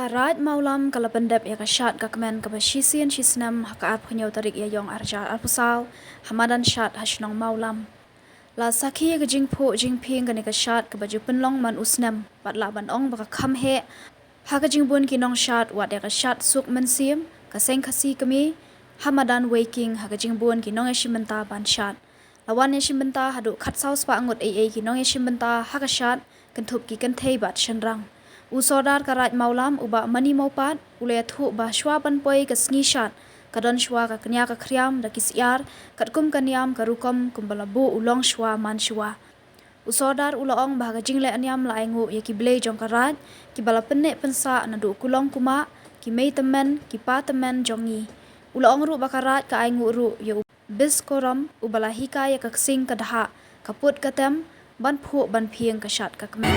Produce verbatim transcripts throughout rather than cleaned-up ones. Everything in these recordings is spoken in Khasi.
Raid Mawlam ka la pyndep ïa ka shad ka kmen kaba shisien shisnem ha ka arphew hynñiew tarik Ïaïong arhajar arphew saw ha madan shad ha shnong Mawlam. La sakhi ïa ka jingphuh jingphieng kane ka shad kaba ju pynlong man u snem bad lah ban ong ba ka kham heh ha ka jingbun ki nongshad, wat ïa ka shad Suk Mynsiem, ka Seng Khasi Kmie ha madan Weiking, ha ka jingbun ki nongïashim bynta ban shad. La wan ïashim bynta haduh khatsaw spah ngut eiei ki nongïashim bynta ha ka shad, kynthup ki kynthei bad shynrang. U Sordar ka Raid Mawlam, u Bah Mani Mawpat, u la ïathuh ba shuwa ban poi ka sngi shad, ka don shuwa ka kñia ka khriam da ki syiar, katkum ka niam ka rukom kumba la buh u longshuwa manshuwa. U Sordar u la ong ba ha ka jingleh niam la ainguh ïa ki blei jong ka raid kiba la pynneh pynsah naduh kulong kumah, ki mei tymmen, ki pa tymmen jong ngi. U la ong ruh ba ka raid ka ainguh ruh ïa u Bis Korom uba la hikai ïa ka ksing ka dhah, ka put ka tem, ban phuh ban phieng ka shad ka kmen.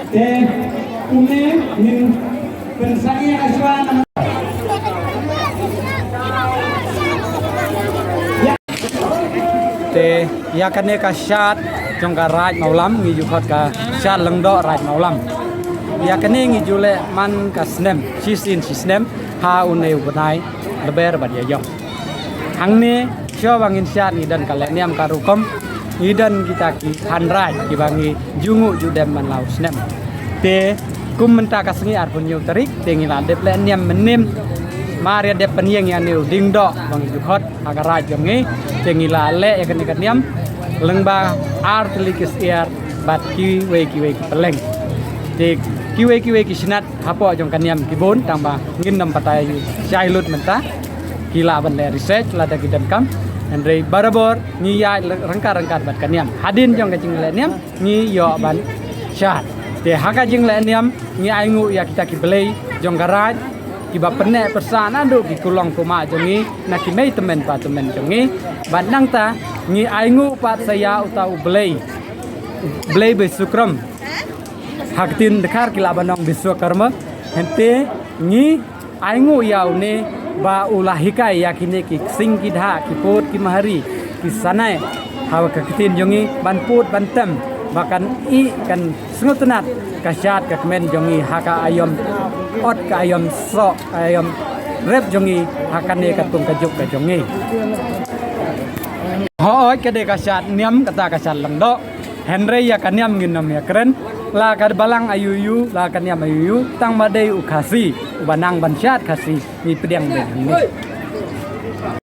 Te kumne ngin pynsah ïa ka shuwa na Te ïa kane ka shad jong ka Raid Mawlam ngi ju khot ka shad Lyngdoh Raid Mawlam. Ïa kane ngi ju leh man ka snem, shisien shisnem ha une u bnai Lber bad Ïaïong. Hangne shuwa ba ngin shad ngi don ka leh niam ka rukom, ngi don kita ki phan raid kiba ngi ju nguh ju dem man la u snem. Te kum mynta ka sngi arphew hynñiew tarik te ngi la dep leh niam mynnin. Mar ïa dep pynïeng ïa une u dieng doh ba ngi ju khot ha ka raid jong ngi, te ngi la leh ïa kane ka niam lyngba ar tylli ki syiar bad kiwei kiwei ki pylleng. Te kiwei kiwei ki snat hapoh jong ka niam ki bun, tang ba ngin ym batai shai lut mynta. Ki lah ban leh research lada ki donkam. Hynrei barabor ngi ïaid ryngkat ryngkat bad ka niam. Hadien jong ka jingleh niam ngi ïoh ban shad. Te ha ka jingleh niam ngi ainguh ïa kita ki blei jong ka raid kiba pynneh pynsah naduh ki kulong kumah jong ngi, na ki mei tymmen pa tymmen jong ngi. Bad nangta ngi ainguh pat sa ïa uta u blei, blei Biswakrom. Ha ka ktien dkhar ki lah ban ong Biswakarma. Hynte ngi ainguh ïa une ba u la hikai ïa kine ki ksing ki dhah, ki pud ki mahari, ki sanai, ha ka ktien jong ngi ban pud ban tem ba kan ïeh kan sngewtynnat ka shad ka kmen jong ngi ha ka aïom ot, ka aïom soh, ka aïom rep jong ngi ha kane ka tung ka juk ka jong ngi. Hooid, ka dei ka shad niam kata ka shad Lyngdoh. Hynrei ïa ka niam ngin ym ïakren, la ka balang aïu aïu, la ka niam aïu aïu, tang ba dei u Khasi uba nang ban shad Khasi, ngi pdiang beit hangne.